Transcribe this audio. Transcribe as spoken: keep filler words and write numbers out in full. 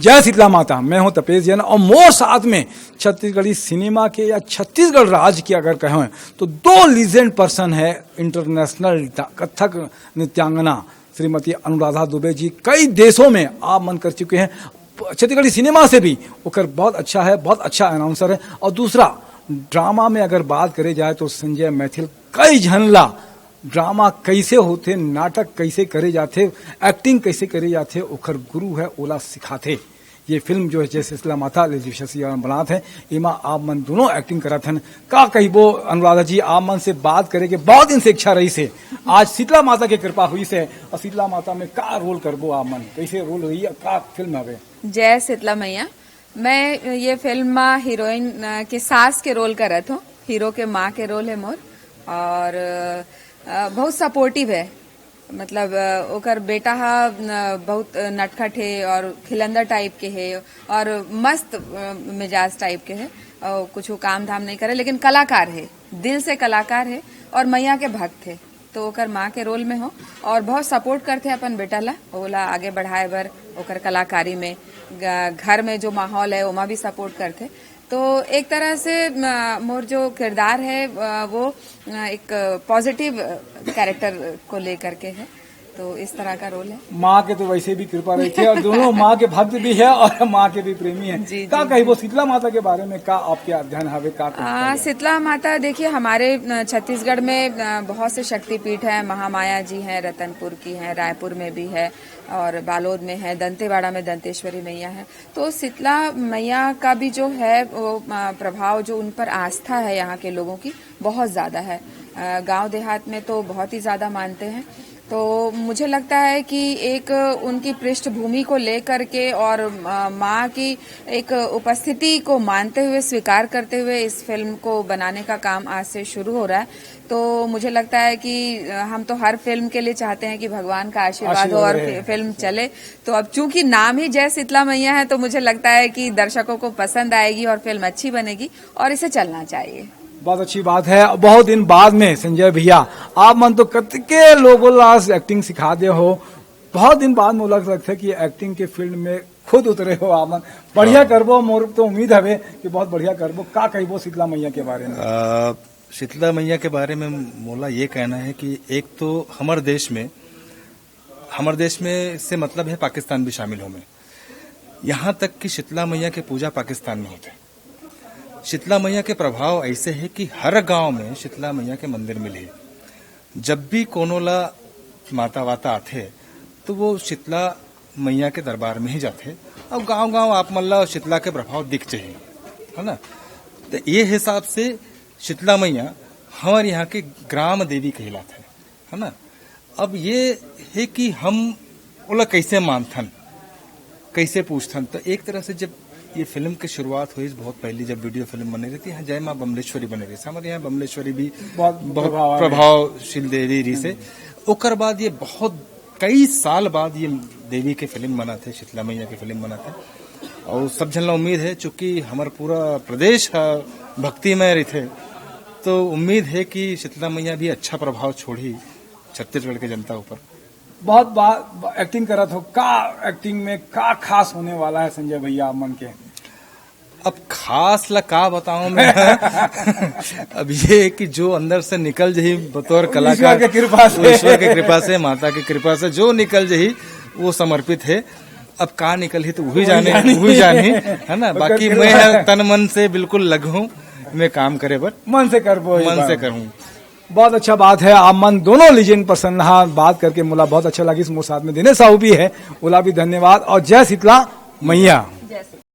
जय शीतला माता, मैं हूं तपेश जैन और मोर साथ में छत्तीसगढ़ी सिनेमा के या छत्तीसगढ़ राज्य के अगर कहें तो दो लीजेंड पर्सन है इंटरनेशनल कथक नृत्यांगना श्रीमती अनुराधा दुबे जी। कई देशों में आप मन कर चुके हैं छत्तीसगढ़ी सिनेमा से भी, ओकर बहुत अच्छा है, बहुत अच्छा अनाउंसर है। और दूसरा, ड्रामा में अगर बात करे जाए तो संजय मैथिल कई झन ला ड्रामा कैसे होथे, नाटक कैसे करे जाथे, एक्टिंग कैसे करे जाथे, ओखर गुरु है, ओला सिखाथे। ये फिल्म जो है जय शीतला माता ले जो शशि बनात है, एमा आप मन दोनों एक्टिंग करत हन। का कहिबो अनुराधा जी, आप मन से बात करे के बहुत दिन से इच्छा रही से, आज शीतला माता के कृपा हुई से। और शीतला माता में का रोल करबो आप मन, कैसे रोल हुई, का फिल्म हवे? जय शीतला मैया। मैं ये फिल्म मा हीरोइन, अ, के सास के रोल करत हूँ। हीरो के माँ के रोल है मोर। और, अ, बहुत सपोर्टिव है, मतलब, अ, ओकर बेटा हा, अ, बहुत नटखट है और खिलंदर टाइप के है और मस्त, अ, मिजाज टाइप के है। और कुछ वो काम धाम नहीं करे, लेकिन कलाकार है, दिल से कलाकार है और मैया के भक्त है। तो ओकर माँ के रोल में हो और बहुत सपोर्ट करथे अपन बेटा ला, ओला आगे बढ़ाए बर, ओकर कलाकारी में, ग-, घर में जो माहौल है, ओमा भी सपोर्ट करथे। तो एक तरह से, म-, मोर जो किरदार है, अ, वो, अ, एक पॉजिटिव कैरेक्टर को लेकर के है, तो इस तरह का रोल है। माँ के तो वैसे भी कृपा रहिथे और दोनों माँ के भक्त भी है और माँ के भी प्रेमी है। जी, का जी, कहिबो जी। शीतला माता के बारे में, का आपके अध्ययन हवे, का कुछ आ, करबो? शीतला माता, देखिए, हमारे, अ, छत्तीसगढ़ में, अ, बहुत से शक्तिपीठ हैं, महामाया जी हैं, रतनपुर की हैं, रायपुर में भी है और बालोद में है, दंतेवाड़ा में दंतेश्वरी मैया है। तो शीतला मैया का भी जो है वो, अ, प्रभाव, जो उन पर आस्था है यहाँ के लोगों की, बहुत ज़्यादा है। अ, गांव देहात में तो बहुत ही ज़्यादा मानते हैं। तो मुझे लगता है कि एक उनकी पृष्ठभूमि को लेकर के और, अ, माँ की एक उपस्थिति को मानते हुए, स्वीकार करते हुए इस फिल्म को बनाने का काम आज से शुरू हो रहा है। तो मुझे लगता है कि, अ, हम तो हर फिल्म के लिए चाहते हैं कि भगवान का आशीर्वाद हो आशीर्वाद और रहे। फि-, फिल्म चले। तो अब चूंकि नाम ही जय शीतला मैया है, तो मुझे लगता है कि दर्शकों को पसंद आएगी और फिल्म अच्छी बनेगी और इसे चलना चाहिए। बहुत अच्छी बात है। बहुत दिन बाद में संजय भैया, आप मन तो कतके लोगों ला एक्टिंग सिखा दे हो, बहुत दिन बाद में लग लगथे कि एक्टिंग के फील्ड में खुद उतरे हो आप मन। बढ़िया हाँ। करबो, मोर तो उम्मीद हवे कि बहुत बढ़िया करबो। का कहिबो शीतला मैया के बारे में? अ, शीतला मैया के बारे में मोला ये कहना है कि एक तो हमर देश में, हमर देश में से मतलब है पाकिस्तान भी शामिल हो में। यहाँ तक कि शीतला मैया के पूजा पाकिस्तान में होथे। शीतला मैया के प्रभाव ऐसे है कि हर गांव में शीतला मैया के मंदिर मिलही। जब भी कोनो ला माता वाता आथे, तो वो शीतला मैया के दरबार में ही जाथे। अब गांव-गांव आप मन ला शीतला के प्रभाव दिख जाही, है ना? तो ये हिसाब से शीतला मैया हमर यहाँ के ग्राम देवी कहलाथे, है ना? अब ये है कि हम ओला कैसे मानथन, कैसे पूछथन। तो एक तरह से जब ये फिल्म के शुरुआत हुई, बहुत पहली जब वीडियो फिल्म बने रही थी, यहाँ जय माँ बमलेश्वरी बने रही थी, हमारे यहाँ बमलेश्वरी भी बहुत बहुत प्रभाव है। प्रभावशील देवी रही से। ओकर बाद ये बहुत कई साल बाद ये देवी के फिल्म बनाथे, शीतला मैया के फिल्म बनाथे। और सब झन ला उम्मीद है, चूंकि हमारा पूरा प्रदेश ह भक्तिमय रहिथे, तो उम्मीद है कि शीतला मैया भी अच्छा प्रभाव छोड़ही छत्तीसगढ़ के जनता ऊपर। बहुत बार एक्टिंग करत हो, का एक्टिंग में का खास होने वाला है संजय भैया आप मन के? अब खास ला का बताऊं मैं? अब ये कि जो अंदर से निकल जाही बतौर ईश्वर कलाकार, के कृपा से। वो ईश्वर के कृपा से, माता की कृपा से जो निकल जाही, वो समर्पित है। अब का निकलही तो वही वही जाने, जाने। वही जाने, है ना? ओकर बाकी कृपा। मैं तन मन से बिल्कुल लगहूं, मैं काम करे बर मन से करबो, मन से करूं। बहुत अच्छा बात है, आप मन दोनों लीजेंड पर्सन हा बात करके मोला बहुत अच्छा लगिस। मोर साथ में दिनेश साहू भी है, ओला भी धन्यवाद और जय शीतला मैया। जय श्री